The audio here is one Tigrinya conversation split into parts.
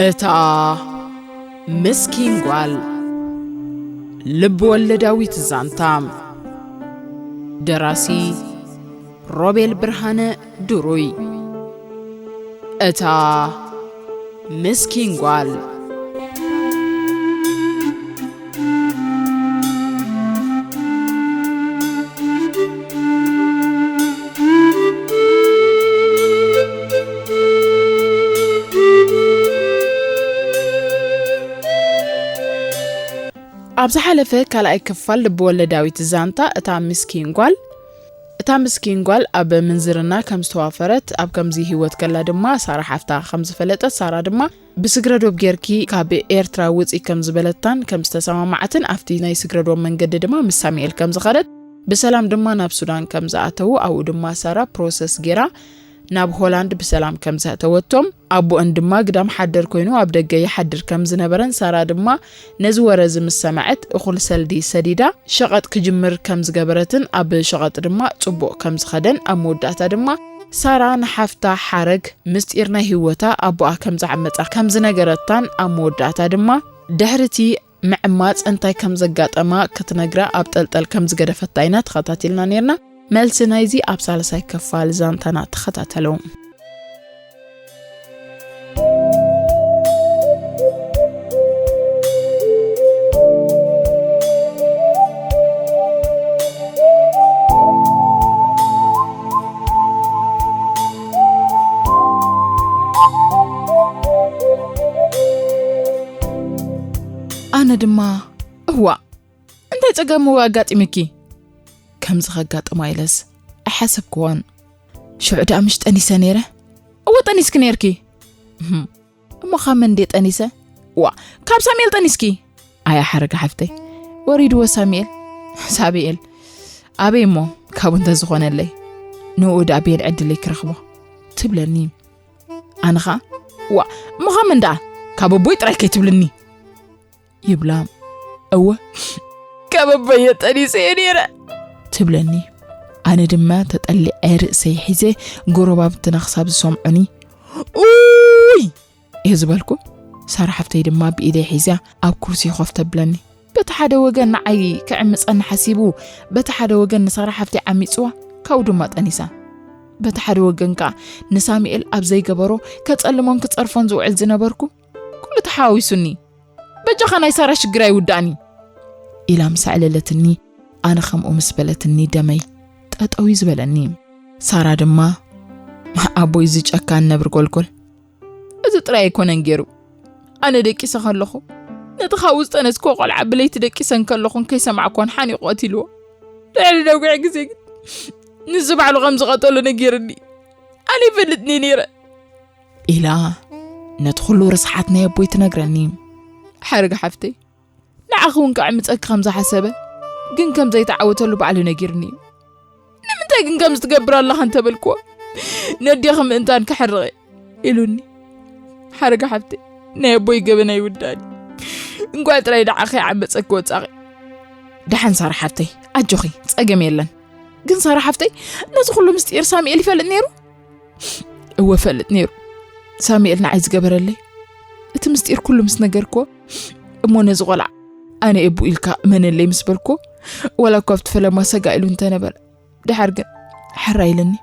እታ ምስኪን ጓል። ልብ ወለዳዊት ዛንታ። ደራሲ ሮቤል ብርሃነ ድሩይ። እታ ምስኪን ጓል። ኣብ ዝሓለፈ ካልኣይ ክፋል ልብወለዳዊት ዛንታ እታ ምስኪን ጓል፣ እታ ምስኪን ጓል ኣብ ምንዝርና ከም ዝተዋፈረት፣ ኣብ ከምዚ ህይወት ከላ ድማ ሳራ ሓፍታ ከም ዝፈለጠት፣ ሳራ ድማ ብስግረ ዶብ ጌርኪ ካብ ኤርትራ ውጺ ከም ዝበለታን ከም ዝተሰማማዓትን ኣብቲ ናይ ስግረ ዶብ መንገዲ ድማ ምስ ሳሙኤል ከም ዝኸደት፣ ብሰላም ድማ ናብ ሱዳን ከም ዝኣተዉ፣ ኣብኡ ድማ ሳራ ፕሮሰስ ጌራ ናብ ሆላንድ ብሰላም ከም ዘእተወቶም፣ ኣቦአን ድማ ግዳም ሓደር ኮይኑ ኣብ ደገ ይሓድር ከም ዝነበረን፣ ሳራ ድማ ነዚ ወረ እዚ ምስ ሰምዐት እኹል ሰልዲ ሰዲዳ ሸቐጥ ክጅምር ከም ዝገበረትን ኣብ ሸቐጥ ድማ ጽቡቕ ከም ዝኸደን፣ ኣብ መወዳእታ ድማ ሳራ ንሓፍታ ሓረግ ምስጢር ናይ ህይወታ ኣቦኣ ከም ዝዓመጻ ከም ዝነገረታን፣ ኣብ መወዳእታ ድማ ድሕሪ እቲ ምዕማጽ እንታይ ከም ዘጋጠማ ክትነግራ ኣብ ጠልጠል ከም ዝገደፈታ ኢና ተኸታቲልና ኔርና። መልሲ ናይዚ ኣብ ሳልሳይ ክፋል ዛንታና ተኸታተሉ። ኣነ ድማ፣ እዋእ፣ እንታይ ጸገም እወ ኣጋጢምኪ? ከምዚ ከጋጥማ ኢለስ ኣይሓሰብክዎን። ሽዑ ደኣ ምሽ ጠኒሰ ነይረ? እወ ጠኒስኪ ነይርኪ። እህም። እሞ ካብ መን ድየ ጠኒሰ? ዋ፣ ካብ ሳሙኤል ጠኒስኪ? ኣያ ሓረጋ ሓፍተይ፣ ወሪድዎ ሳሙኤል። ሳሙኤል? ኣበይ እሞ? ካብኡ እንተዝኾነለይ። ንኡ ደኣ በየን ዕድለይ ክረኽቦ? ትብለኒ። ኣነ ኸኣ፣ ዋ፣ እሞ ካብ መን ደኣ? ካብ ኣቦይ ጥራይ ከይትብልኒ። ይብላ። እወ፣ ካብ ኣቦየ ጠኒሰ እየ ነይረ። ትብለኒ። ኣነ ድማ ተጠሊዐ ርእሰይ ሒዘ፣ ጎረባብትና ክሳብ ዝሰምዑኒ፣ ኡይ! እየ ዝበልኩ። ሳራ ሓፍተይ ድማ ብኢደይ ሒዛ ኣብ ኩርሲ ኮፍ ተብለኒ። በቲ ሓደ ወገን ንዓይ ክዕምጸኒ ሓሲቡ፣ በቲ ሓደ ወገን ንሳራ ሓፍተይ ዓሚጽዋ፣ ካብኡ ድማ ጠኒሳ። በቲ ሓደ ወገን ከኣ ንሳሙኤል ኣብ ዘይገበሮ ከጸልሞን ክጸርፎን ዝውዕል ዝነበርኩ፣ ኩሉ ተሓዋዊሱኒ። በጃኻ ናይ ሳራ ሽግር ኣይውዳእኒ። ኢላ ምስ ኣዕለለትኒ፣ ኣነ ከምኡ ምስ በለትኒ ደመይ ጠጠው እዩ ዝበለኒ። ሳራ ድማ፣ ኣቦይ እዚ ጨካን ነብሪ ጎልጎል፣ እዚ ጥራይ ኣይኮነን ገይሩ። ኣነ ደቂሰ ከለኹ፣ ነቲ ካብኡ ዝጠነስክዎ ቆልዓ ብለይቲ ደቂሰ እንከለኹ እንከይሰማዕክዎን ሓኒቑ ቀቲልዎ። ልዕሊ ነዊሕ ግዜ ግን ንሱ ባዕሉ ከም ዝቐተሎ ነጊርኒ። ኣነ ይፈልጥኒ ነይረ። ኢላ ነቲ ኩሉ ርስሓት ናይ ኣቦይ ትነግረኒ። ሓረግ ሓፍተይ፣ ንዓኺ እውን ከዕምጸኪ ከም ዝሓሰበ፣ ግን ከም ዘይተዓወተሉ ባዕሉ ነጊርኒ እዩ። ንምንታይ ግን ከምዚ ትገብር ኣለኻ እንተበልክዎ፣ ነዴኺ ምእንታን ከሕርቕ እየ ኢሉኒ። ሓረግ ሓፍተይ፣ ናይ ኣቦይ ገበን ኣይውዳእን እዩ። እንኳዕ ጥራይ ንዓኺ ይዓመጸኪ ወጻኺ። ደሓን ሳራ ሓፍተይ፣ ኣጆኺ፣ ጸገም የለን። ግን ሳራ ሓፍተይ፣ ነዚ ኩሉ ምስጢር ሳሙኤል ይፈልጥ ነይሩ? እወ፣ ፈልጥ ነይሩ። ሳሙኤል ንዓይ ዝገበረለይ፣ እቲ ምስጢር ኩሉ ምስ ነገርክዎ፣ እሞ ነዚ ቆልዓ ኣነ እቡ ኢልካ እመነለይ ምስ በልክዎ፣ ዋላ እኳ ኣብቲ ፈለማ ሰጋእ ኢሉ እንተነበረ፣ ድሓር ግን ሕራይ ኢለኒ።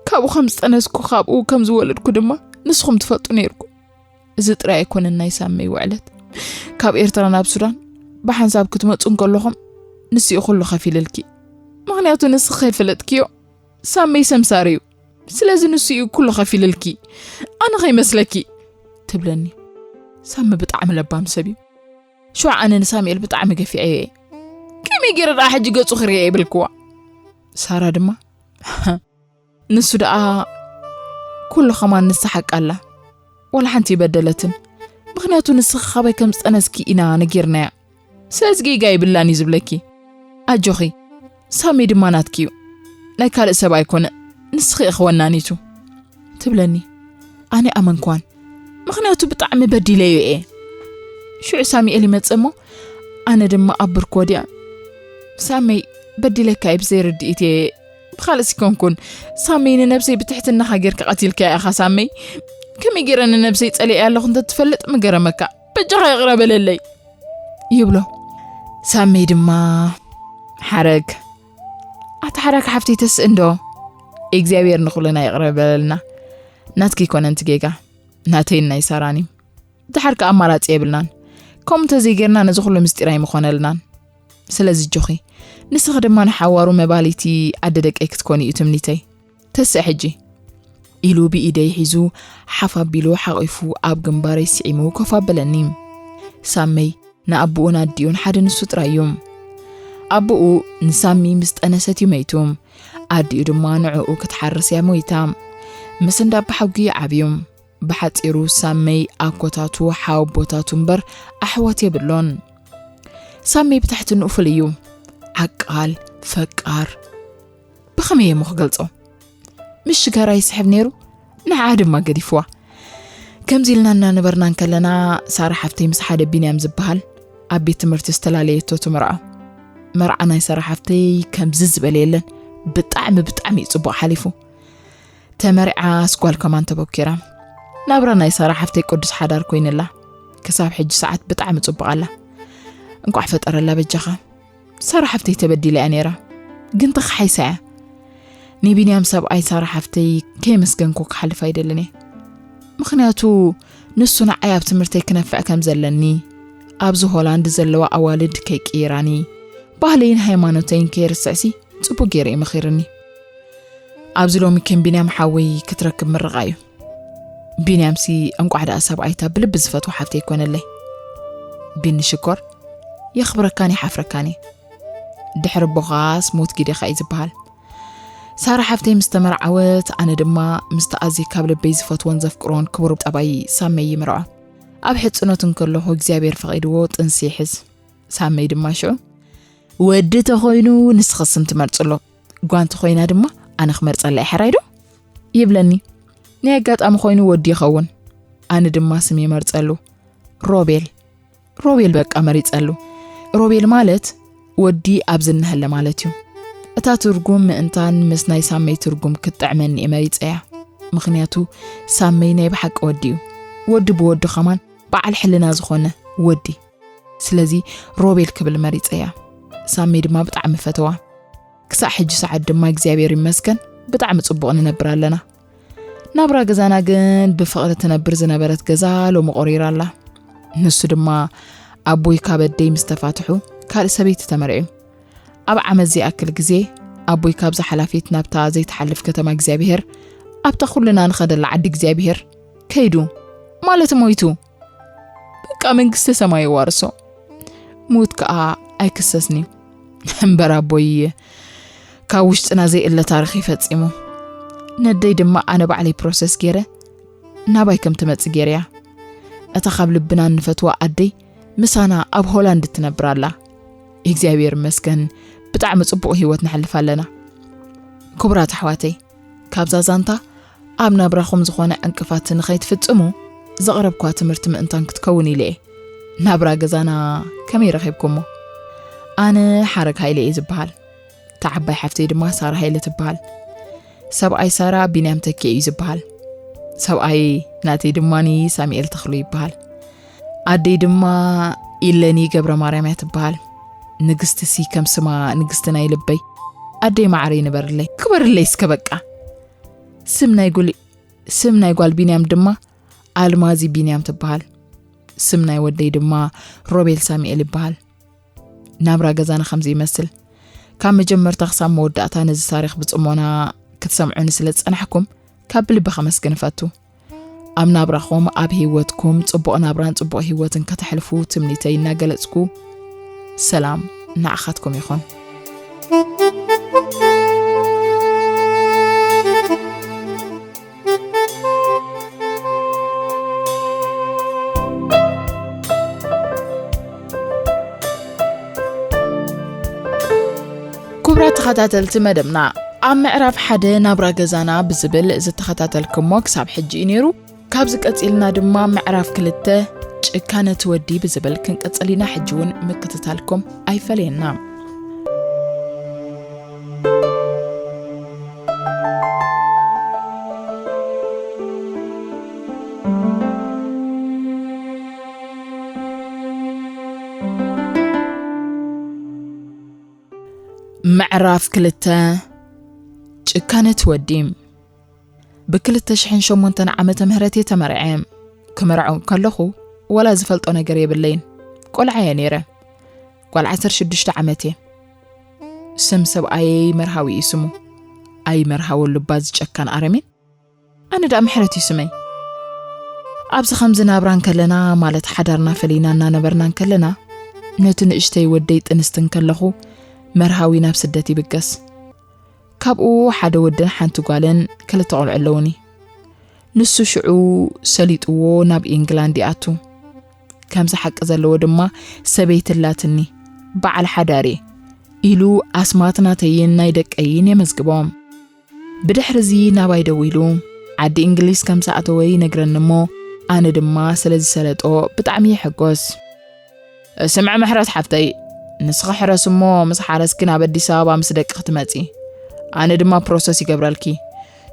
ካብኡ ከም ዝጠነስኩ፣ ካብኡ ከም ዝወለድኩ ድማ ንስኹም ትፈልጡ ነይርኩም። እዚ ጥራይ ኣይኮነን ናይ ሳመይ ውዕለት። ካብ ኤርትራ ናብ ሱዳን ብሓንሳብ ክትመጹ እንከለኹም ንሱ እዩ ኩሉ ከፊልልኪ። ምኽንያቱ ንስኺ ከይፈለጥክዮ ሳመይ ሰምሳሪ እዩ። ስለዚ ንሱ እዩ ኩሉ ከፊልልኪ። ኣነ ከይመስለኪ ትብለኒ። ሳሚ ብጣዕሚ ለባም ሰብ እዩ። ሽዑ ኣነ ንሳሙኤል ብጣዕሚ ገፊዐዮ እየ። ከመይ ገይረ ደኣ ሕጂ ገጹ ክርእየ ይብልክዋ? ሳራ ድማ ንሱ ደኣ ኩሉ ከማን ንሳ ሓቂ ኣላ። ዋላ ሓንቲ ይበደለትን። ምኽንያቱ ንስኺ ካባይ ከም ዝጠነስኪ ኢና ነጊርናያ። ስለዚ ጌጋ ይብላን እዩ ዝብለኪ። ኣጆኺ፣ ሳሚ ድማ ናትኪ እዩ። ናይ ካልእ ሰብ ኣይኮነ፣ ንስኺ ኢኺ ወናኒቱ። ትብለኒ። ኣነ ኣመንኳን። ምኽንያቱ ብጣዕሚ በዲለዮ እየ። ሽዑ ሳሙኤል ይመጽእ እሞ፣ ኣነ ድማ ኣብ ብርክ ወዲያ፣ ሳመይ፣ በዲለካ እየ ብዘይ ርድኢት እየ። ብኻልእስ ይኮንኩን፣ ሳመይ፣ ንነብሰይ ብትሕትናኻ ጌርካ ቀቲልካያ ኢኻ ሳመይ። ከመይ ገይረ ንነብሰይ ጸሊኤያ ኣለኹ እንተትፈልጥ ምገረመካ። በጃኻ ይቕረ በለለይ ይብሎ። ሳመይ ድማ ሓረግ፣ ኣታ ሓረግ ሓፍተይ ተስእ እንዶ እግዚኣብሔር ንኹልና ይቕረ በለልና። ናትኪ ኣይኮነን እቲ ጌጋ፣ ናተይን ናይ ሳራን እዩ። ድሓር ከኣ ኣማራጺ የብልናን። ከምኡ እንተዘይጌርና ነዚ ኩሉ ምስጢር ኣይምኾነልናን። ስለዚ ኣጆኺ፣ ንስኺ ድማ ንሓዋሩ መባልይቲ ኣደ ደቀይ ክትኮኒ እዩ ትምኒተይ። ተስእ ሕጂ ኢሉ ብኢደይ ሒዙ ሓፍ ኣቢሉ ሓቒፉ ኣብ ግንባረይ ስዒሙ ኮፍ ኣበለኒ። ሳመይ ንኣቦኡን ኣዲኡን ሓደ ንሱ ጥራይ እዩ። ኣቦኡ ንሳሚ ምስ ጠነሰት እዩ መይቱ። ኣዲኡ ድማ ንዕኡ ክትሓርስ እያ ሞይታ። ምስ እንዳ ኣባሓጉ ይዓብዩ። ብሓጺሩ ሳመይ ኣኮታቱ ሓወቦታቱ እምበር ኣሕዋት የብሎን። ሳመይ ብትሕትንኡ ፍሉይ እዩ። ዓቃል፣ ፈቃር፣ ብኸመይ እየ እሞ ክገልጾ? ምስ ሽጋራ ይስሕብ ነይሩ፣ ንዓኣ ድማ ገዲፍዋ። ከምዚ ኢልና እናነበርና እንከለና ሳራ ሓፍተይ ምስ ሓደ ቢንያም ዝበሃል ኣብ ቤት ትምህርቲ ዝተላለየቶ ትምርዖ። መርዓ ናይ ሳራ ሓፍተይ ከምዚ ዝበለ የለን፣ ብጣዕሚ ብጣዕሚ እዩ ጽቡቕ ሓሊፉ። ተመርዓስ ጓል ከማን ተበኪራ። ናብራ ናይ ሳራ ሓፍተይ ቅዱስ ሓዳር ኮይንላ። ክሳብ ሕጂ ሰዓት ብጣዕሚ ጽቡቕ ኣላ። እንቋዕ ፈጠረላ በጃኻ። ሳራ ሓፍተይ ተበዲላ እያ ነይራ፣ ግን ተኸሓይሳ እያ። ንቢንያም ሰብኣይ ሳራ ሓፍተይ ከየመስገንኩ ክሓልፍ ኣይደልን እየ። ምኽንያቱ ንሱ ንዓይ ኣብ ትምህርተይ ክነፍዕ ከም ዘለኒ፣ ኣብዚ ሆላንድ ዘለዋ ኣዋልድ ከይቅይራኒ፣ ባህለይን ሃይማኖተይን ከይርስዕሲ ጽቡቅ ገይሩ እዩ መኺርኒ። ኣብዚ ሎሚ ከም ቢንያም ሓወይ ክትረክብ ምርቓ እዩ። ቢንያምሲ እንቋዕ ደኣ ሰብኣይታ ብልቢ ዝፈትዋ ሓፍተይ ይኮነለይ። ቢኒ ሽኮር፣ የኽብረካን ይሓፍረካን እየ። ድሕሪ ኣቦኻስ ሞት ጊደኻ እዩ ዝበሃል። ሳራ ሓፍተይ ምስ ተመርዓወት፣ ኣነ ድማ ምስቲ ኣዝየ ካብ ልበይ ዝፈትዎን ዘፍቅሮን ክቡር ጠባይ ሳመይ ይምርዖ። ኣብ ሕጽኖት እንከለኹ እግዚኣብሔር ፈቒድዎ ጥንሲ ይሕዝ። ሳመይ ድማ ሽዑ፣ "ወዲ ተኾይኑ ንስኺ ስም ትመርጽሎ፣ ጓል እንተኾይና ድማ ኣነ ክመርጸላ እየ፣ ሕራይ ዶ?" ይብለኒ። ናይ ኣጋጣሚ ኮይኑ ወዲ ይኸውን። ኣነ ድማ ስም ይመርጸሉ። ሮቤል። ሮቤል በቃ መሪጸሉ። ሮቤል ማለት ወዲ ኣብ ዝናሀለ ማለት እዩ። እታ ትርጉም ምእንታን ምስ ናይ ሳመይ ትርጉም ክትጥዕመኒ እየ መሪጸያ። ምኽንያቱ ሳመይ ናይ ብሓቂ ወዲ እዩ። ወዲ ብወዱ ኸማን በዓል ሕልና ዝኾነ ወዲ። ስለዚ ሮቤል ክብል መሪጸያ። ሳመይ ድማ ብጣዕሚ ፈተዋ። ክሳዕ ሕጂ ሰዓት ድማ እግዚኣብሔር ይመስገን ብጣዕሚ ጽቡቕ ንነብር ኣለና። ናብራ ገዛና ግን ብፍቕሪ ትነብር ዝነበረት ገዛ ሎሚ ቆሪራ ኣላ። ንሱ ድማ ኣቦይ ካብ ኣደይ ምስ ተፋትሑ ካልእ ሰበይቲ ተመርዕዩ። ኣብ ዓመት ዘይኣክል ግዜ ኣቦይ ካብዛ ሓላፊት ናብታ ዘይትሓልፍ ከተማ እግዚኣብሔር፣ ኣብታ ኩልና ንኸደላ ዓዲ እግዚኣብሔር ከይዱ፣ ማለት ሞይቱ። በቃ መንግስተ ሰማይ የዋርሶ። ሞት ከኣ ኣይክሰስን እዩ። እምበር ኣቦይ ካብ ውሽጥና ዘይእለ ታሪኽ እዩ ፈጺሙ። ነደይ ድማ ኣነ ባዕለይ ፕሮሰስ ገይረ ናባይ ከም ትመጽእ ገይረያ። እታ ካብ ልብና እንፈትዋ ኣደይ ምሳና ኣብ ሆላንድ ትነብር ኣላ። እግዚኣብሔር ይመስገን ብጣዕሚ ጽቡቕ ህይወት ነሕልፍ ኣለና። ክቡራት ኣሕዋተይ፣ ካብዛ ዛንታ ኣብ ናብራኹም ዝኾነ ዕንቅፋት ንኸይትፍጽሙ ዘቕረብኳ ትምህርቲ ምእንታን ክትከውን ኢለ እየ። ናብራ ገዛና ከመይ ረኺብኩሞ? ኣነ ሓረግ ሃይለ እየ ዝበሃል። እታ ዓባይ ሓፍተይ ድማ ሳራ ሃይለ ትበሃል። ሰብኣይ ሳራ ቢንያም ተኪኤ እዩ ዝበሃል። ሰብኣይ ናተይ ድማ ሳሙኤል ተኽሉ ይበሃል። ኣደይ ድማ ኢለኒ ገብረ ማርያም እያ ትበሃል። ንግስቲ ሲ ከም ስማ ንግስቲ ናይ ልበይ። ኣደይ ማዕረይ ንበርለይ። ክበርለይ እስከ በቃ። ስም ናይ ጉል-፣ ስም ናይ ጓል ቢንያም ድማ ኣልማዚ ቢንያም ትበሃል። ስም ናይ ወደይ ድማ ሮቤል ሳሙኤል ይበሃል። ናብራ ገዛና ከምዚ ይመስል። ካብ መጀመርታ ክሳብ መወዳእታ ነዚ ታሪኽ ብጽሞና ክትሰምዑኒ ስለ ዝጸናሕኩም ካብ ብልቢ ከመስግን እፈቱ። ኣብ ናብራኹም፣ ኣብ ህይወትኩም ጽቡቕ ናብራን ጽቡቕ ህይወትን ከተሕልፉ ትምኒተይ እናገለጽኩ፣ ሰላም ንዓኻትኩም ይኹን። ክቡራት ተኸታተልቲ መደብና፣ ኣብ ምዕራፍ ሓደ ናብራ ገዛና ብዝብል ዝተኸታተልክሞ ክሳብ ሕጂ እዩ ነይሩ። ካብዚ ቀጺልና ድማ ምዕራፍ ክልተ ጭካነ እቲ ወዲ ብዝብል ክንቅጽል ኢና። ሕጂ እውን ምክትታልኩም ኣይፈለየና። ምዕራፍ ክልተ። ጭካነ ትወዲ። ብ ክልተ ሽሕን ሸሞንተን ዓመተ ምህረት እየ ተመርዐ። ክምርዖ ከለኹ ወላ ዝፈልጦ ነገር የብለይን። ቆልዓ እየ ነይረ። ጓል ዓሰርተ ሽዱሽተ ዓመት እየ። ስም ሰብኣየይ መርሃዊ እዩ ስሙ። ኣይ መርሃወሉ እባ ዝጨካን ኣረሜን። ኣነ ደኣ ምሕረት እዩ ስመይ። ኣብዚ ከምዚ ናብራ እንከለና፣ ማለት ሓዳርና ፈሊና እናነበርና እንከለና፣ ነቲ ንእሽተይ ወደይ ጥንስቲ እንከለኹ መርሃዊ ናብ ስደት ይብገስ። ካብኡ ሓደ ወድን ሓንቲ ጓልን ክልተ ቆልዑ ኣለውኒ። ንሱ ሽዑ ሰሊጥዎ ናብ ኢንግላንድ ይኣቱ። ከምዚ ሓቂ ዘለዎ ድማ ሰበይቲ ኣላትኒ፣ በዓል ሓዳር እየ ኢሉ ኣስማት ናተይን ናይ ደቀይን የመዝግቦም። ብድሕሪ እዚ ናባይ ደዊሉ፣ ዓዲ እንግሊዝ ከም ዝኣተወ ይነግረኒ እሞ፣ ኣነ ድማ ስለ ዝሰለጦ ብጣዕሚ ይሕጎስ። ስምዒ ምሕረት ሓፍተይ፣ ንስኺ ሕረስ እሞ፣ ምስ ሓረስኪ ናብ ኣዲስ ኣበባ ምስ ደቂ ክትመጺ፣ ኣነ ድማ ፕሮሰስ ይገብረልኪ።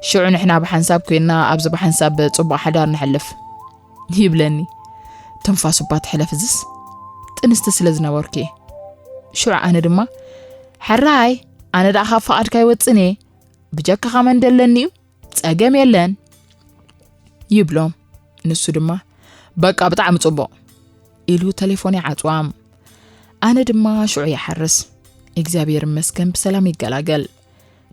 ሽዑ ንሕና ብሓንሳብ ኮይና ኣብዚ ብሓንሳብ ጽቡቕ ሓዳር ነሕልፍ፣ ይብለኒ። ትንፋሱ እባ ትሕለፍ እዝስ፣ ጥንስቲ ስለ ዝነበርኩ እየ። ሽዑ ኣነ ድማ፣ ሕራይ፣ ኣነ ደኣ ካብ ፍቓድካ ኣይወጽን እየ። ብጀካኻ መን ደለኒ እዩ? ጸገም የለን፣ ይብሎ። ንሱ ድማ፣ በቃ ብጣዕሚ ጽቡቕ፣ ኢሉ ተሌፎን ይዓጽዋ። ኣነ ድማ ሽዑ ይሓርስ። እግዚኣብሔር ይመስገን ብሰላም ይገላገል።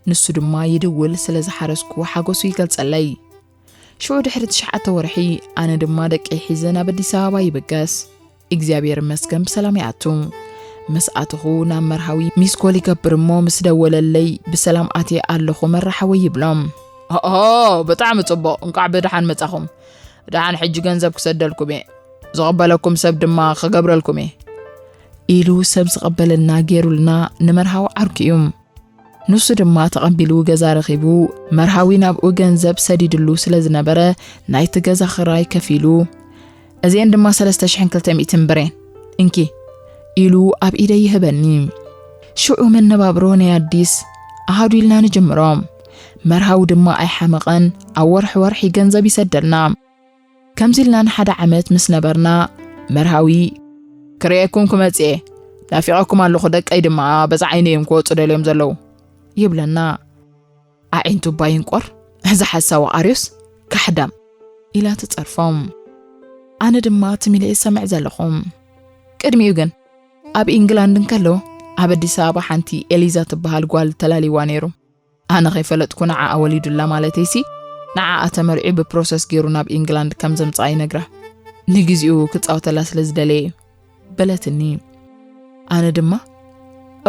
ንሱ ድማ ይድውል፣ ስለ ዝሓረስኩ ሓጎሱ ይገልጸለይ። ሽዑ ድሕሪ ትሽዓተ ወርሒ ኣነ ድማ ደቀይ ሒዘ ናብ ኣዲስ ኣበባ ይብገስ። እግዚኣብሔር ይመስገን ብሰላም ይኣቱ። ምስ ኣተኹ ናብ መርሃዊ ሚስኮል ይገብር እሞ ምስ ደወለለይ ብሰላም ኣትየ ኣለኹ መራሓወይ ይብሎም። ኦኦ፣ ብጣዕሚ ጽቡቕ፣ እንቋዕ ብደሓን መጻኹም። ደሓን ሕጂ ገንዘብ ክሰደልኩም እየ። ዝቕበለኩም ሰብ ድማ ክገብረልኩም እየ። ኢሉ ሰብ ዝቐበለልና ገይሩልና ንመርሃዊ ዓርኩ እዩ። ንሱ ድማ ተቐቢሉ ገዛ ረኺቡ፣ መርሃዊ ናብኡ ገንዘብ ሰዲድሉ ስለ ዝነበረ፣ ናይቲ ገዛ ኽራይ ከፊሉ፣ እዚኤን ድማ ሰለስተ ሽሕን ክልተ ሚእትን ብሬን፣ እንኪ፣ ኢሉ ኣብ ኢደይ ይህበኒ። ሽዑ መነባብሮ ናይ ኣዲስ ኣሃዱ ኢልና ንጅምሮ። መርሃዊ ድማ ኣይሓመቐን፣ ኣብ ወርሒ ወርሒ ገንዘብ ይሰደልና። ከምዚ ኢልና ንሓደ ዓመት ምስ ነበርና፣ መርሃዊ፣ ክርእየኩም ክመጽእ እየ፣ ናፊቐኩም ኣለኹ፣ ደቀይ ድማ በዛ ዓይነይ እዮም ክወጹ ደልዮም ዘለዉ፣ ይብለና። ኣዒንቱ እባ ይንቆር፣ እዚ ሓሳዊ ኣርዮስ፣ ካሕዳም፣ ኢላ ትጸርፎም። ኣነ ድማ ትም ኢለ እየ ዝሰምዕ ዘለኹ። ቅድሚኡ ግን፣ ኣብ ኢንግላንድ እንከሎ፣ ኣብ ኣዲስ ኣበባ ሓንቲ ኤሊዛ ትበሃል ጓል ተላልይዋ ነይሩ። ኣነ ከይፈለጥኩ ንዓኣ ወሊዱላ ማለተይሲ፣ ንዓኣ ተመርዒ ብፕሮሰስ ገይሩ ናብ ኢንግላንድ ከም ዘምጽኣ ይነግራ። ንግዜኡ ክጻወተላ ስለ ዝደለየ እዩ፣ በለትኒ። ኣነ ድማ፣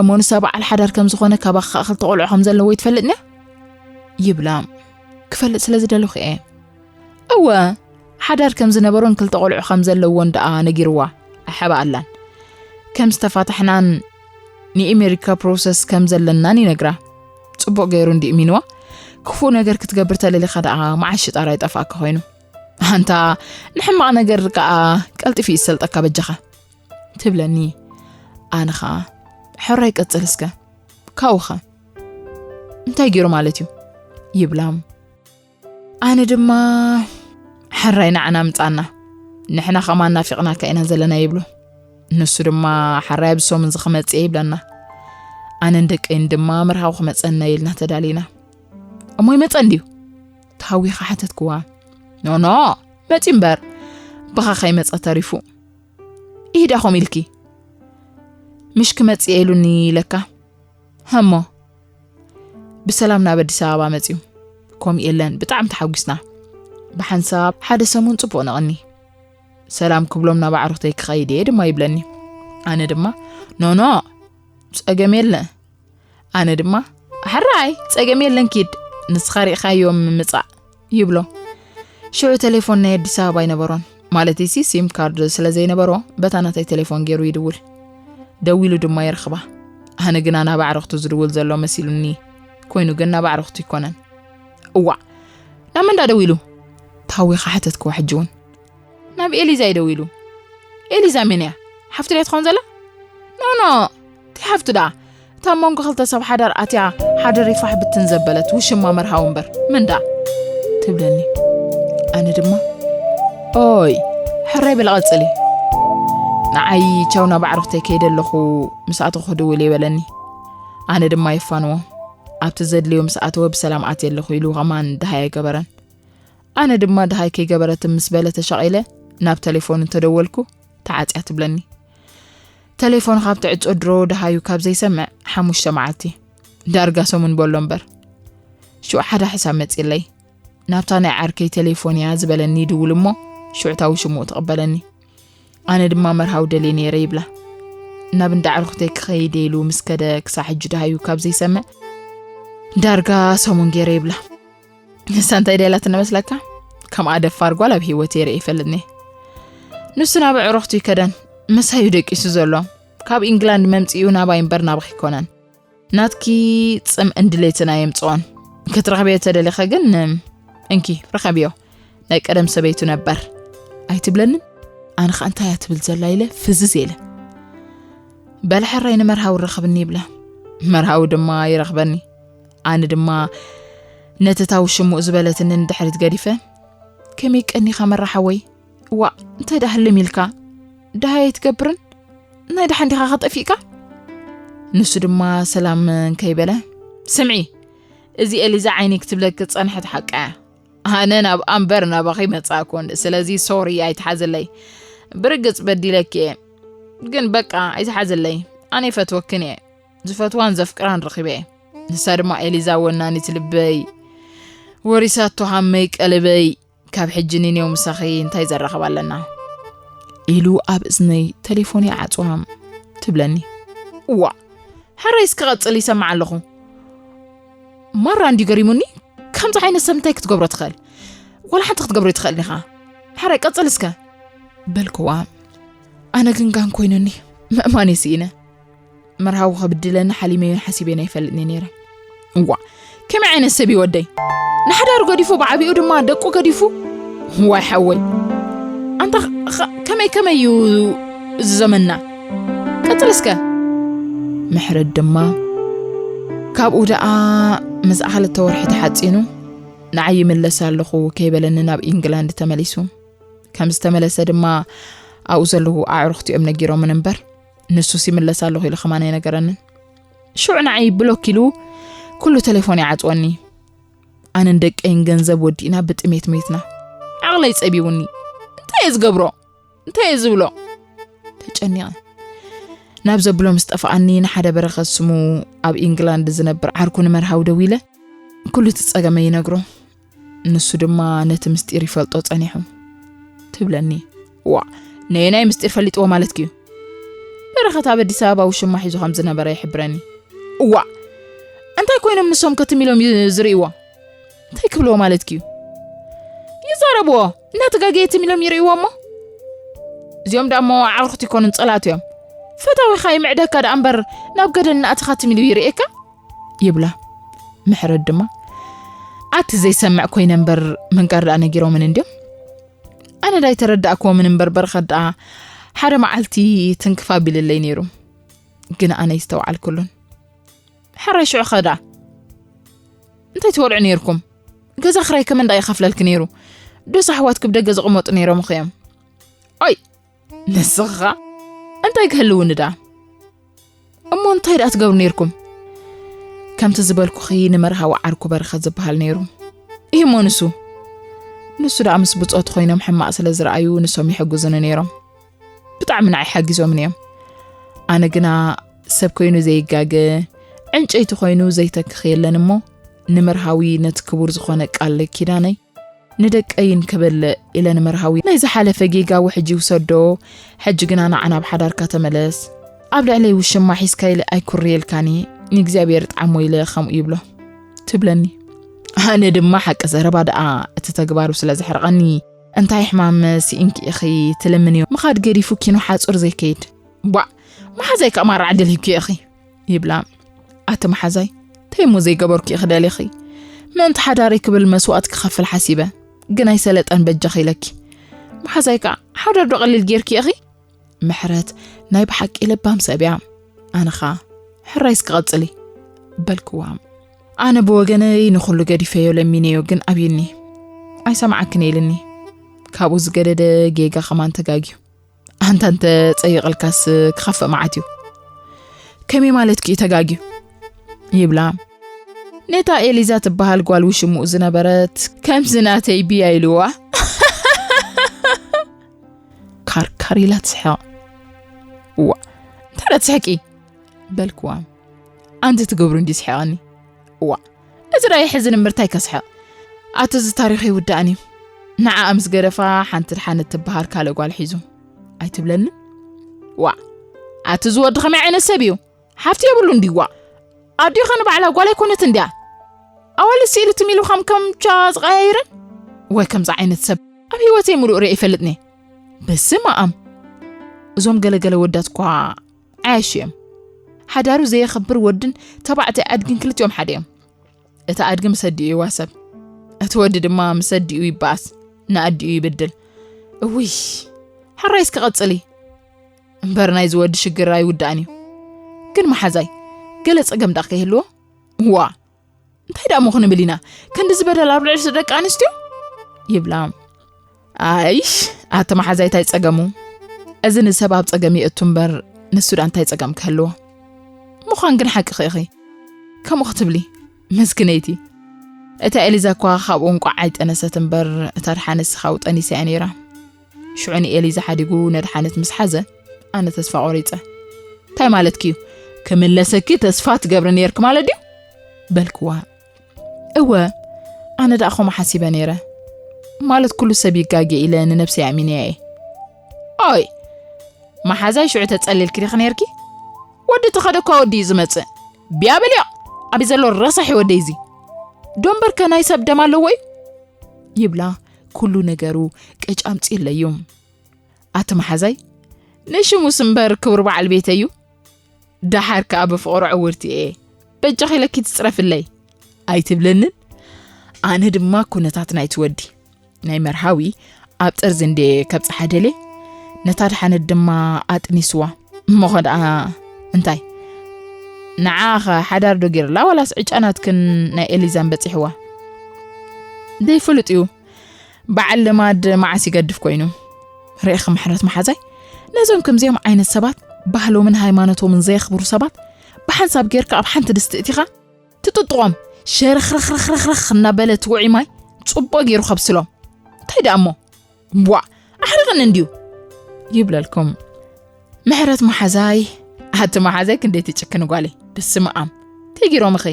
እሞ ንሳ በዓል ሓዳር ከም ዝኾነ፣ ካባኻ ክልተ ቆልዑ ከም ዘለዎ ይትፈልጥንያ? ይብላ። ክፈልጥ ስለ ዝደለኹ እየ። እወ፣ ሓዳር ከም ዝነበሮን ክልተ ቆልዑ ከም ዘለዎን ደኣ ነጊርዋ፣ ኣሓብኣላን። ከም ዝተፋታሕናን ንኤሜሪካ ፕሮሰስ ከም ዘለናን ይነግራ። ጽቡቕ ገይሩ እንዲ እሚንዋ። ክፉእ ነገር ክትገብር ተለሊኻ ደኣ መዓሽ ሽጣራ ይጠፍኣካ ኮይኑ። ኣንታ ንሕማቕ ነገር ከኣ ቀልጢፉ ይሰልጠካ በጃኻ፣ ትብለኒ። ኣነ ኸኣ፣ ሕራይ ቀጽል እስከ፣ ካብኡኸ እንታይ ገይሩ ማለት እዩ? ይብላ። ኣነ ድማ፣ ሕራይ ንዓና ምጻና፣ ንሕና ከማን ናፊቕናካ ኢና ዘለና፣ ይብሎ። ንሱ ድማ፣ ሕራይ ኣብዚ ሰሙን እዚ ክመጽእ እየ፣ ይብለና። ኣነን ደቀይን ድማ፣ መርሃዊ ክመጸና ኢልና ተዳሊና። እሞ ይመጸ እንድዩ? ተሃዊኻ ሓተትክዋ። ኖኖ፣ መጺኡ እምበር፣ ብኻ ከይመጸ ተሪፉ። ኢሂዳ፣ ከምኡ ኢልኪ፣ ምሽ ክመጽእ እየ ኢሉኒ ኢለካ። ህሞ፣ ብሰላም ናብ ኣዲስ ኣበባ መጺኡ። ከምኡ የለን፣ ብጣዕሚ ተሓጒስና። ብሓንሳብ ሓደ ሰሙን ጽቡቕ ነቐኒ። ሰላም ክብሎም ናብ ኣዕሩኽተይ ክኸይድ እየ ድማ ይብለኒ። ኣነ ድማ፣ ኖኖ፣ ጸገም የለ። ኣነ ድማ፣ ሕራይ፣ ጸገም የለን፣ ኪድ፣ ንስኻ ሪእኻዮም ምጻእ፣ ይብሎ። ሽዑ ቴሌፎን ናይ ኣዲስ ኣበባ ኣይነበሮን። ማለትሲ ሲም ካርድ ስለ ዘይነበሮ፣ በታ ናተይ ቴሌፎን ገይሩ ይድውል። ደዊሉ ድማ ይረኽባ። ኣነ ግና ናብ ኣዕሩኽቱ ዝድውል ዘሎ መሲሉኒ። ኮይኑ ግን ናብ ኣዕሩኽቱ ኣይኮነን። እዋእ፣ ናብ መን ደኣ ደዊሉ? ተሃዊኻ ሓተትክዋ ሕጂ እውን። ናብ ኤሊዛ እዩ ደዊሉ። ኤሊዛ መን እያ? ሓፍቱ ድያ ትኸውን ዘላ? ኖ፣ ኖ፣ እንታይ ሓፍቱ ደኣ? እታ ኣብ መንጎ ክልተ ሰብ ሓዳር ኣትያ ሓደ ሪፋሕ ብትን ዘበለት ውሽማ መርሃዊ እምበር፣ መን ደኣ? ትብለኒ። ኣነ ድማ፣ ኦይ፣ ሕራይ በሊ ቀጽሊ። ንዓይ ቻው ናብ ኣዕሩኽተይ ከይደ ኣለኹ፣ ምስ ኣተኹ ክድውል እየ በለኒ። ኣነ ድማ የፋንዎ። ኣብቲ ዘድልዮ ምስ ኣተወ ብሰላም ኣትየ ኣለኹ ኢሉ ከማን ደሃይ ኣይገበረን። ኣነ ድማ ደሃይ ከይገበረትን ምስ በለ ተሻቒለ ናብ ተሌፎን እንተደወልኩ ተዓጽያ ትብለኒ። ተሌፎን ካብ ትዕጾ ድሮ ደሃዩ ካብ ዘይሰምዕ ሓሙሽተ መዓልቲ ዳርጋ ሰሙን በሎ እምበር። ሽዑ ሓደ ሕሳብ መጺለይ። ናብታ ናይ ዓርከይ ተሌፎን እያ ዝበለኒ ይድውል እሞ ሽዑ ታዊ ሽምኡ ትቕበለኒ። ኣነ ድማ መርሃዊ ደልየ ነይረ ይብላ። ናብ እንዳ ዕርኽተይ ክኸይድ ኢሉ ምስ ከደ ክሳብ ሕጂ ደሃዩ ካብ ዘይሰምዕ ዳርጋ ሰሙን ገይረ ይብላ። ንሳ እንታይ ደላትኒ መስለካ? ከምኣ ደፋር ጓል ኣብ ህይወት የርኢ ይፈልጥኒ። ንሱ ናብ ዕረኽቱ ይከደን ምሳዩ ደቂሱ ዘሎ ካብ ኢንግላንድ መምፅኡ ናባይ እምበር ናባኺ ይኮነን። ናትኪ ፅምእን ድሌትን ኣየምፅኦን። ክትረኽብዮ ተደሊኸ ግን እንኪ ርኸብዮ፣ ናይ ቀደም ሰበይቱ ነበር ኣይትብለንን? ኣነ ኸ እንታይ እያ ትብል ዘላ ኢለ ፍዝዝ ኢለ። በለ ሕራይ ንመርሃዊ ረኽብኒ ይብላ። መርሃዊ ድማ ይረኽበኒ። ኣነ ድማ ነቲ ታዊ ሽሙእ ዝበለትኒ ንድሕሪት ገዲፈ፣ ከመይ ቀኒኻ መራ ሓወይ? እዋ እንታይ ደኣ ህልም ኢልካ? ደሃይ ኣይትገብርን? ናይ ደሓን ዲኻ ከጠፊእካ? ንሱ ድማ ሰላም እንከይበለ፣ ስምዒ፣ እዚ ኤሊዛ ዓይኒ ክትብለኪ ዝጸንሐት ሓቃ እያ። ኣነ ናብ ኣምበር ናባኺ መጻእኩን፣ ስለዚ ሶሪ ኣይትሓዝለይ። ብርግጽ በዲለኪ እየ፣ ግን በቃ ኣይትሓዝለይ። ኣነ ይፈትወክን እየ። ዝፈትዋን ዘፍቅራን ረኺበ እየ። ንሳ ድማ ኤሊዛ ወናኒት ልበይ፣ ወሪሳቶ ሃመይ ቀልበይ። ካብ ሕጂ ንኔው ምሳኺ እንታይ ዘራኽብ ኣለና? ኢሉ ኣብ እዝነይ ተሌፎን ይዓጽዋ ትብለኒ። እዋ፣ ሕራይ እስኪ ቀጽል ይሰምዕ ኣለኹ። ማራ እንድዩ ገሪሙኒ፣ ከምዚ ዓይነት ሰብ እንታይ ክትገብሮ ትኽእል? ዋላ ሓንቲ ክትገብሮ ይትኽእል ኢኻ። ሕራይ ቀጽል እስከ። በልክዋ። ኣነ ግን ጋን ኮይኑኒ፣ ምእማን እየ ስኢነ። መርሃዊ ከብድለኒ ሓሊመዮን ሓሲበዮን ኣይፈልጥን እየ ነይረ። እዋ፣ ከመይ ዓይነት ሰብ እዩ ወደይ? ንሓዳሩ ገዲፉ፣ ብዓቢኡ ድማ ደቁ ገዲፉ? ዋይ ሓወይ። ኣንታ ኸ-፣ ከመይ ከመይ እዩ እዚ ዘመንና? ቀጽል እስከ። ምሕረት ድማ ካብኡ ደኣ ምስኣ ክልተ ወርሒ ተሓጺኑ ንዓይ ይምለስ ኣለኹ ከይበለኒ ናብ ኢንግላንድ ተመሊሱ። ከም ዝተመለሰ ድማ ኣብኡ ዘለዉ ኣዕሩኽቲ እዮም ነጊሮምን እምበር፣ ንሱስ ይምለስ ኣለኹ ኢሉ ኸማን ኣይነገረንን። ሽዑ ንዓይ ብሎክ ኢሉ ኩሉ ተሌፎን ይዓጽወኒ። ኣነን ደቀይን ገንዘብ ወዲእና ብጥሜት ሞይትና። ዓቕለይ ጸቢቡኒ። እንታይ እየ ዝገብሮ? እንታይ እየ ዝብሎ? ተጨኒቐ። ናብ ዘብሎ ምስ ጠፍኣኒ ንሓደ በረኸት ስሙ ኣብ ኢንግላንድ ዝነብር ዓርኩ ንመርሃዊ ደዊለ ኩሉ እቲ ጸገመይ ይነግሮ። ንሱ ድማ ነቲ ምስጢር ይፈልጦ ጸኒሑ። ትብለኒ። እዋ፣ ነየናይ ምስጢር ፈሊጥዎ ማለትኪ እዩ? በረኸት ኣብ ኣዲስ ኣበባ ውሽማ ሒዙ ከም ዝነበረ ይሕብረኒ። እዋ፣ እንታይ ኮይኖም ንሶም ከ ትም ኢሎም ዩ-፣ ዝርእይዎ? እንታይ ክብልዎ ማለትኪ እዩ? ይዛረብዎ፣ እናተጋገየ ትም ኢሎም ይርእይዎ እሞ። እዚኦም ደኣ እሞ ኣዕሩኽቲ ይኮኑን ጸላእቲ እዮም። ፈታዊኻ ይምዕደካ ደኣ እምበር ናብ ገደል እናእተኻ ትም ኢሉ ይርእየካ? ይብላ። ምሕረት ድማ፣ ኣቲ ዘይሰምዕ ኮይነ እምበር ምንጋር ደኣ ነጊሮምን እንድዮም። ኣነ ዳ ኣይተረዳእክዎምን እምበር በረኸት ደኣ ሓደ መዓልቲ ትንክፍ ኣቢልለይ ነይሩ። ግን ኣነ ኣይስተውዓልኩሉን። ሕራይ ሽዑ ኸ ደኣ እንታይ ትበልዑ ነይርኩም? ገዛ ክራይ ከመን ደኣ ይኸፍለልኪ ነይሩ? ዶስ ኣሕዋትኪ ብደገ ዝቕመጡ ነይሮም ኸ እዮም? ኦይ! ንስኺ ኸኣ እንታይ ክህልውኒ ደኣ? እሞ እንታይ ደኣ ትገብሩ ነይርኩም? ከምቲ ዝበልኩኺ ንመርሃዊ ዓርኩ በረኸት ዝበሃል ነይሩ። እሂ እሞ ንሱ? ንሱ ደኣ ምስ ብጾቱ ኮይኖም ሕማቕ ስለ ዝረኣዩ ንሶም ይሕግዙኒ ነይሮም። ብጣዕሚ ንዓይ ሓጊዞምኒ እዮም። ኣነ ግና ሰብ ኮይኑ ዘይጋገ፣ ዕንጨይቲ ኮይኑ ዘይተክኽ የለን እሞ ንመርሃዊ ነቲ ክቡር ዝኾነ ቃል ኪዳነይ ንደቀይን ክብል ኢለ ንመርሃዊ ናይ ዝሓለፈ ጌጋ ውሕጂ ይውሰዶ፣ ሕጂ ግና ንዓ ናብ ሓዳርካ ተመለስ። ኣብ ልዕለይ ውሽማ ሒዝካ ኢለ ኣይኩርየልካን እየ፣ ንእግዚኣብሔር ጥዓሞ ኢለ ከምኡ ይብሎ። ትብለኒ። ኣነ ድማ ሓቂ ዘረባ ደኣ እቲ ተግባሩ ስለ ዘሕርቐኒ፣ እንታይ ሕማም ስኢንኪ ኢኺ ትልምንዮ ምኻድ ገዲፉ ኪኖ ሓጹር ዘይከይድ። ቧዕ፣ መሓዛይ ከኣ ማራ ዕድል ሂብኪ ኢኺ። ይብላ። ኣቲ መሓዛይ፣ እንታይ እሞ ዘይገበርኩ ኢኺ ደሊኺ? ምእንቲ ሓዳረይ ክብል መስዋእቲ ክኸፍል ሓሲበ፣ ግን ኣይሰለጠን በጃኺ ኢለኪ። መሓዛይ ከኣ ሓዳር ዶ ቀሊል ጌርኪ ኢኺ? ምሕረት ናይ ብሓቂ ለባም ሰብ እያ። ኣነ ኸኣ ሕራይ እስኪ ቀጽሊ በልክዋ። ኣነ ብወገነይ ንኹሉ ገዲፈዮ ለሚነዮ ግን ኣብዩኒ። ኣይሰምዓክን ኢልኒ። ካብኡ ዝገደደ ጌጋ ከማን ተጋግዩ። ኣንታ እንተ ጸይቕልካስ ክኸፍእ መዓት እዩ። ከመይ ማለትኪ እዩ ተጋግዩ? ይብላ። ነታ ኤሊዛ ትበሃል ጓል ውሽምኡ ዝነበረት ከምዚ ናተይ ብያ ኢልዋ። ካርካር ኢላ ትስሕቕ። ዋ፣ እንታይ ትስሕቂ? በልክዋ። ኣንቲ ትገብሩ እንዲ ስሕቐኒ። ዋ፣ እዚ ዳ የሕዝን እምበር እንታይ ከስሕቕ? ኣቲ እዚ ታሪኽ ይውዳእን እዩ። ንዓኣ ምስ ገደፋ ሓንቲ ድሓነት ትበሃል ካልእ ጓል ሒዙ። ኣይትብለኒ? ዋ፣ ኣቲ እዚ ወዲ ከመይ ዓይነት ሰብ እዩ? ሓፍቲ የብሉ እንዲ ዋ። ኣዲኸ ንባዕላ ጓል ኣይኮነት እንድያ? ኣዋልድ ስኢሉ ትም ኢሉ ከም ከምቻ ዝቐያይርን? ወይ ከምዚ ዓይነት ሰብ ኣብ ህይወተይ ምሉእ ርእየ ይፈልጥኒ። በስመ ኣብ። እዞም ገለገለ ወዳት እኳ ዓያሹ እዮም። ሓዳሩ ዘየኽብር ወድን ተባዕታይ ኣድግን ክልቲኦም ሓደ እዮም። እቲ ኣድጊ ምስ ኣዲኡ ይዋሰብ፣ እቲ ወዲ ድማ ምስ ኣዲኡ ይበኣስ፣ ንኣዲኡ ይብድል። እውይ፣ ሕራይ እስኪ ቀጽሊ። እምበር ናይዚ ወዲ ሽግር ኣይውዳእን እዩ። ግን መሓዛይ፣ ገለ ጸገም ደኣ ከይህልዎ? ዋ፣ እንታይ ደኣ እሞ ክንብል ኢና? ክንዲ ዝበደል ኣብ ልዕሊ ደቂ ኣንስትዮ? ይብላ። ኣይሽ፣ ኣቲ መሓዛይ እንታይ ጸገሙ? እዚ ንሰብ ኣብ ጸገም የእቱ እምበር፣ ንሱ ደኣ እንታይ ጸገም ክህልዎ? ምዃን ግን ሓቅኺ ኢኺ። ከምኡ ክትብሊ፣ መስክነይቲ። እታ ኤሊዛ እኳ ካብኡ እንቋዕ ኣይጠነሰት እምበር፣ እታ ድሓነት ስኻው ጠኒሳ እያ ነይራ። ሽዑ ንኤሊዛ ሓዲጉ ነድሓነት ምስ ሓዘ፣ ኣነ ተስፋ ቆሪጸ። እንታይ ማለትኪ እዩ? ክምለሰኪ ተስፋ ትገብሪ ነይርኪ ማለት ድዩ? በልክዋ። እወ፣ ኣነ ደኣ ከምኡ ሓሲበ ነይረ። ማለት ኩሉ ሰብ ይጋገ ኢለ ንነብሰይ ኣሚነያ እየ። ኦይ፣ መሓዛይ ሽዑ ተጸሊልኪ ዲኺ ነይርኪ? ወዲ ተኸደ እኳ ወዲ እዩ ዝመጽእ። ብያ በልዮ፣ ኣበይ ዘሎ ረሳሒ ወደይ እዚ? ዶ እምበርከ ናይ ሰብ ደም ኣለዎ እዩ? ይብላ፣ ኩሉ ነገሩ ቅጭ ኣምጺእለዩ። ኣቲ መሓዛይ፣ ንሽሙስ እምበር ክቡር በዓል ቤተይ እዩ። ደሓር ከኣ ብፍቕሩ ዕውርቲ እየ። በጃኺ ኢለኪ ትጽረፍለይ። ኣይትብለንን? ኣነ ድማ ኩነታት ናይቲ ወዲ፣ ናይ መርሃዊ፣ ኣብ ጠርዚ እንድየ ከብጽሓ ደልየ፣ ነታ ድሓነት ድማ ኣጥኒስዋ። እሞኸ ደኣ እንታይ? ንዓኸ ሓዳር ዶ ገይርላ ዋላስ ዕጫ ናትክን ናይ ኤሊዛን በጺሕዋ? ዘይፍሉጥ እዩ። በዓል ልማድ መዓስ ይገድፍ ኮይኑ። ርኢኺ ምሕረት መሓዛይ፣ ነዞም ከምዚኦም ዓይነት ሰባት፣ ባህሎምን ሃይማኖቶምን ዘየኽብሩ ሰባት፣ ብሓንሳብ ጌርካ ኣብ ሓንቲ ድስቲ እቲኻ ትጥጥቖም፣ ሸርኽርኽርኽርኽ እናበለ እቲ ውዑይ ማይ ጽቡቕ ገይሩ ከብስሎም። እንታይ ደኣ እሞ? ቧ፣ ኣሕሪቕኒ እንድዩ። ይብለልኩም። ምሕረት መሓዛይ፣ ኣቲ መሓዛይ ክንደይ ትጭክኒ ጓለይ። በስመ ኣብ። እንታይ ገይሮምኺ?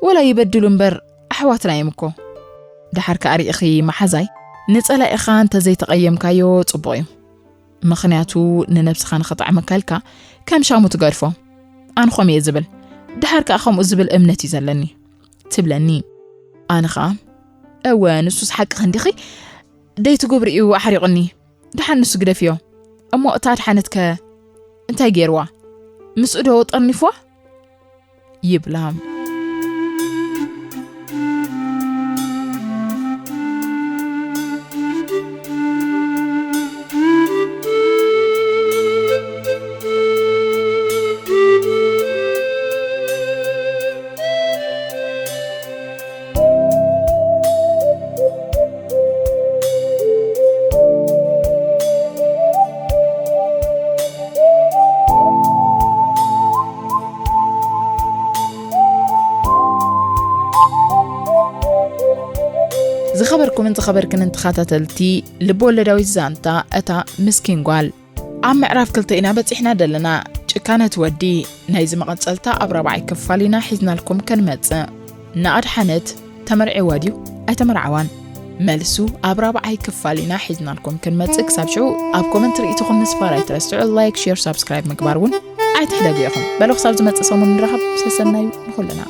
ወላ ይበድሉ እምበር ኣሕዋትና እዮም እኮ። ደሓር ከኣ ርኢኺ መሓዛይ፣ ንጸላኢኻ እንተዘይተቐየምካዮ ጽቡቕ እዩ። ምኽንያቱ ንነብስኻ ንኽጥዕመካ ኢልካ ከም ሻሙ ትገድፎ። ኣነ ከምኡ እየ ዝብል። ደሓር ከኣ ከምኡ ዝብል እምነት እዩ ዘለኒ። ትብለኒ። ኣነ ኸኣ፣ እወ፣ ንሱስ ሓቅኺ እንዲኺ፣ ደይትገብርኡ ኣሕሪቑኒ። ደሓን ንሱ ግደፍዮ። እሞ እታ ድሓነትከ እንታይ ገይርዋ? ምስኡ ዶ ጠርኒፍዋ? ይብላ። ዝኸበርኩምን ዝኸበርክንን ተኸታተልቲ ልብ ወለዳዊት ዛንታ እታ ምስኪን ጓል፣ ኣብ ምዕራፍ ክልተ ኢና በጺሕና ዘለና። ጭካነ እቲ ወዲ ናይዚ መቐጸልታ ኣብ ራብዓይ ክፋል ኢና ሒዝናልኩም ክንመጽእ። ንኣድሓነት ተመርዒዋ ድዩ ኣይተመርዓዋን? መልሱ ኣብ ራብዓይ ክፋል ኢና ሒዝናልኩም ክንመጽእ። ክሳብ ሽዑ ኣብ ኮመንት ርእይቶኹም ምስፋር ኣይትረስዑ። ላይክ፣ ሼር፣ ሳብስክራይብ ምግባር እውን ኣይትሕደጉ ኢኹም። በሉ ክሳብ ዝመጽእ ሰሙን ንራኸብ። ሰሰናዩ ንኹልና።